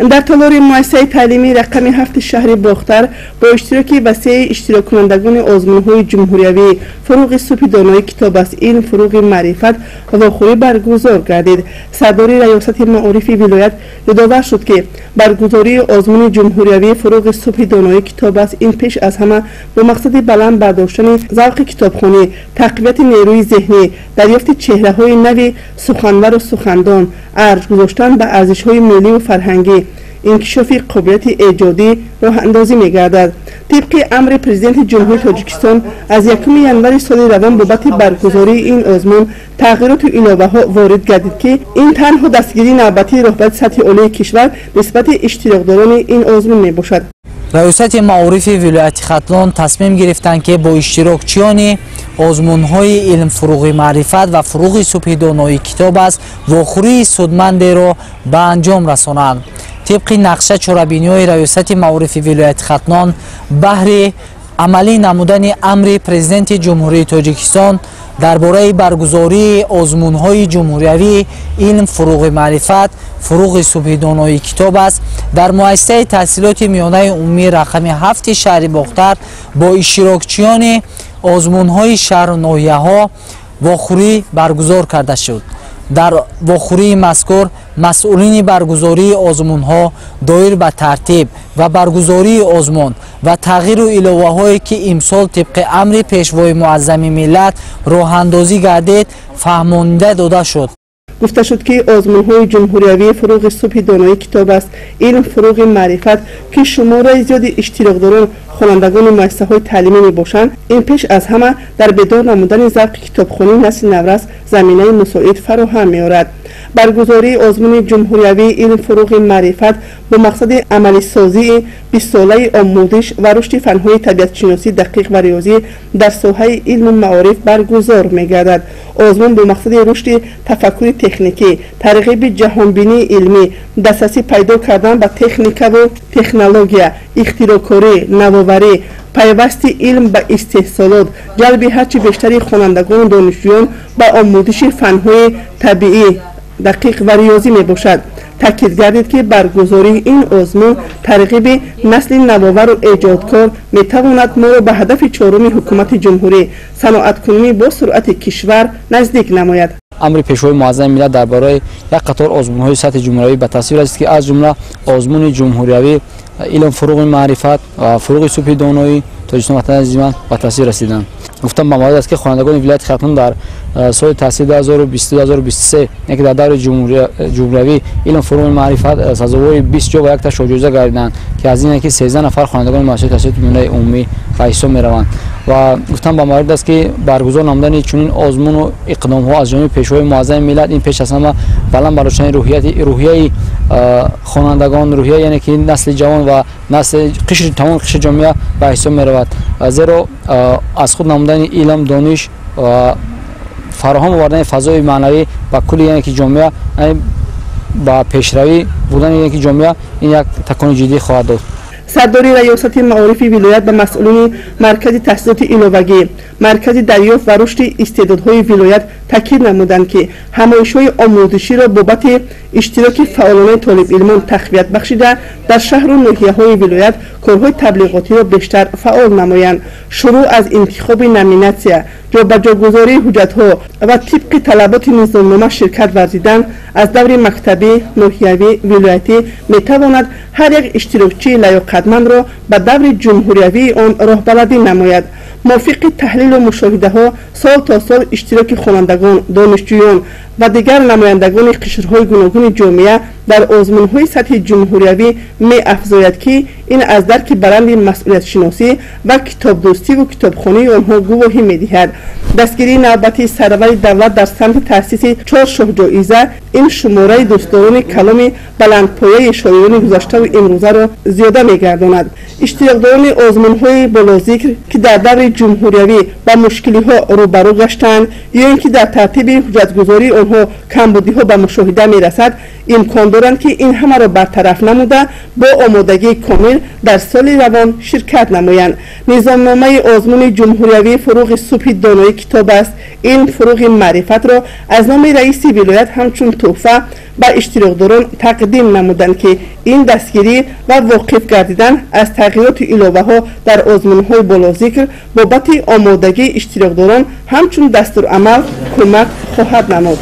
Дар толори муассисаи таълимии рақами 7 шаҳри Бохтар бо иштироки васеи иштироккунандагони озмунҳои ҷумҳуриявӣ «Фуруғи субҳи донои китоб аст, илм фуруғи маърифат» вохӯрӣ баргузор гардид. Сардори раёсати маорифи вилоят ёдовар шуд, ки баргузории озмуни ҷумҳуриявии «Фуруғи субҳи донои китоб аст» ин пеш аз ҳама бо мақсади баланд бардоштани завқи китобхонӣ, тақвияти нерӯи зеҳнӣ, дарёфти чеҳраҳои нави суханвару сухандон, арҷ гузоштан ба арзишҳои миллию фарҳангӣ, инкишофи қобилияти эҷодӣ роҳандозӣ мегардад. Тибқи амри Президенти Ҷумҳурии Тоҷикистон аз 1 январи соли равон бобати баргузории ин озмун тағйироту иловаҳо ворид гардид, ки ин танҳо дастгирии навбатии роҳбари сатҳи олии кишвар нисбати иштирокдорони ин озмун мебошад. Раёсати маорифи вилояти Хатлон тасмим гирифтанд, ки бо иштирокчиёни озмунҳои «Илм фуруғи маърифат» ва «Фуруғи субҳи донои китоб аст» вохӯрии судмандеро ба анҷом расонанд. Тибқи нақша чорабиниҳои раёсати маорифи вилояти Хатлон баҳри амалӣ намудани амри Президенти Ҷумҳурии Тоҷикистон дар бораи баргузории озмунҳои ҷумҳуриявии «Илм фуруғи маърифат», «Фуруғи субҳи донои китоб аст» дар муассисаи таҳсилоти миёнаи умумии рақами 7 шаҳри Бохтар бо иштирокчиёни озмунҳои шаҳру ноҳияҳо вохӯрӣ баргузор карда шуд. Дар вохӯрии мазкур масъулини баргузории озмунҳо доир ба тартиб ва баргузории озмун ва тағйиру иловаҳое, ки имсол тибқи амри Пешвои Муаззами миллат роҳандозӣ гардид, фаҳмонида дода шуд. Гуфта шуд, ки озмунҳои ҷумҳуриявии «Фуруғи субҳи донои китоб аст, илм фуруғи маърифат», ки шумораи зиёди иштирокдорон хонандагони муассисаҳои таълимӣ мебошанд, ин пеш аз ҳама дар бедор намудани завқи китобхонии насли наврас заминаи мусоид фароҳам меорад. Баргузории озмуни ҷумҳуриявии «Илм фуруғи маърифат» бо мақсади амалисозии 20-солаи омӯзиш ва рушди фанҳои табиатшиносӣ, дақиқ ва риёзӣ дар соҳаи илму маориф баргузор мегардад. Озмун бо мақсади рушди тафаккури техникӣ, тарғиби ҷаҳонбинии илмӣ, дастрасӣ пайдо кардан ба техникаву технология, ихтироъкорӣ, навоварӣ, пайвасти илм ба истеҳсолот, ҷалби ҳарчи бештари хонандагону донишҷӯён ба омӯзиши фанҳои табиӣ, дақиқ ва риёзӣ мебошад. Таъкид гардид, ки баргузории ин озмун, тарғиби насли навовару эҷодкор метавонад моро ба ҳадафи чоруми ҳукумати ҷумҳурӣ, саноаткунонии бо суръати кишвар, наздик намояд. Амри Пешвои Муаззами миллат дар бораи як қатор озмунҳои сатҳи ҷумҳуриявӣ ба тасвир расид, ки аз ҷумла озмуни ҷумҳуриявӣ «Илм фуруғи маърифат» ва «Фуруғи субҳи доноӣ Тоҷикистон ватани азизи ман» ба тасвир расиданд. Гуфтам ба маврид аст, ки хонандагони вилояти Хатлон дар соли таҳсили 2022-2023, яке дар даври ҷумҳуриявӣ «Илм фуруғи маърифат» сазовори 20 ҷо ва якта шоҳҷоиза гардиданд, ки аз ин ки 13 нафар хонандагони муассисаи таҳсилоти миёнаи умумӣ ба ҳисоб мераванд. Ва гуфтам ба маврид аст, ки баргузор намудани чунин озмуну иқдомҳо аз ҷониби Пешвои Муаззами миллат ин пеш аз ҳама баланд бардоштани рӯҳияи хонандагон, рӯҳия, яъне ки насли ҷавон ва насли қишри, тамоми қишри ҷомеа ба ҳисоб меравад, зеро аз худ намудани илм, дониш, фароҳам овардани фазои маънавӣ ба кулли, яъне ки ҷомеа, ба пешравӣ будани, яъне ки ҷомеа ин як такони ҷиддӣ хоҳад дод. Сардори раёсати маорифи вилоят ба масъулини маркази таҳсилоти иловагӣ, маркази дарёфт ва рушди истеъдодҳои вилоят таъкид намуданд, ки ҳамоишҳои омӯзиширо бобати иштироки фаъолонаи толибилмон тақвият бахшида, дар шаҳру ноҳияҳои вилоят корҳои таблиғотиро бештар фаъол намоянд. Шурӯъ аз интихоби номинатсия, ҷобаҷогузории ҳуҷҷатҳо ва тибқи талаботи низомнома ширкат варзидан аз даври мактабӣ, ноҳиявӣ, вилоятӣ метавонад ҳар як иштирокчии лаёқатмандро ба даври ҷумҳуриявии он роҳбаладӣ намояд. Мувофиқи таҳлилу мушоҳидаҳо, сол то сол иштироки хонандагон, донишҷӯён ва дигар намояндагони қишрҳои гуногуни ҷомеа дар озмунҳои сатҳи ҷумҳуриявӣ меафзояд, ки ин аз дарки баланди масъулиятшиносӣ ва китобдӯстиву китобхонии онҳо гувоҳӣ медиҳад. Дастгирии навбатии сарвари давлат дар самти таъсиси чор шоҳҷоиза ин шумораи дӯстдорони каломи баландпояи шоирони гузаштаву имрӯзаро зиёда мегардонад. Иштирокдорони озмунҳои болозикр, ки дар даври ҷумҳуриявӣ ба мушкилиҳо рӯбарӯ гаштанд ё ин ки дар тартиби ҳуҷҷатгузории онҳо камбудиҳо ба мушоҳида мерасад, Имкон доранд, ки ин ҳамаро бартараф намуда, бо омодагии комил дар соли равон ширкат намоянд. Низомномаи озмуни ҷумҳуриявии «Фуруғи субҳи доноӣ китоб аст, илм фуруғи маърифатро аз номи раиси вилоят ҳамчун тӯҳфа ба иштирокдорон тақдим намуданд, ки ин дастгирӣ ва воқиф гардидан аз тағйироту иловаҳо дар озмунҳои болозикр бобати омодагии иштирокдорон ҳамчун дастурамал кӯмак хоҳад намуд.